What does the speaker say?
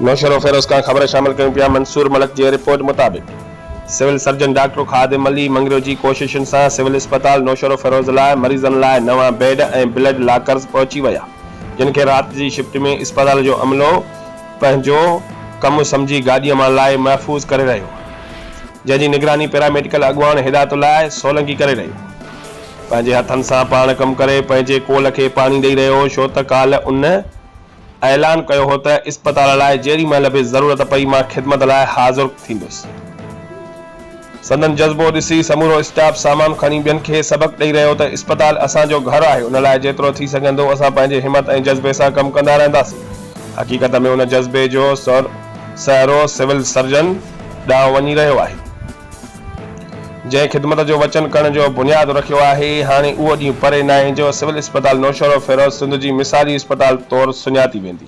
نوشهروفيروز کان خبر شامل ڪيون پيا منصور ملڪ جي رپورٽ مطابق civil surgeon doctor Khadim Ali Mangrio جي ڪوششن سان سول اسپتال نوشهروفيروز لاء مريضن لاء نوان بيڊ ۽ بلڊ لاڪرز پهچي ويا جن کي رات جي شفٽ ۾ اسپتال جو عملو پنهنجو ڪم سمجهي گاڏيء مان لاهي محفوظ ڪري رهيو جنهن جي نگراني پيراميڊيڪل اڳواڻ هدايت الله سولنگي ڪري رهيو. پنهنجي هٿن سان پاڻ ڪم ڪري پنهنجي قول کي پاڻي ڏئي رهيو هو ڇو ته ڪالهه ان اعلان ڪيو هو ته اسپتال لاء جيڏي مهل به ضرورت پئي مان خدمت لاء حاضر ٿيندس. سندن جذبو ڏسي سمورو اسٽاف سامان کڻي ٻين کي سبق ڏئي رهيو ته اسپتال اسان جو گهر آهي ان لاء جيترو ٿي سگهندو اسان پنهنجي همت ۽ جذبي سان ڪم ڪندا رهنداسين. حقيقت ۾ ان جذبي جو سهرو سول سرجن ڏانهن وڃي رهيو آهي. جنهن خدمت جو وچن ڪرڻ جو بنياد رکيو آهي، هاڻي اهو ڏينهن پري ناهي جو سول اسپتال نوشهروفيروز سنڌ جي مثالي اسپتال طور سڃاتي ويندي.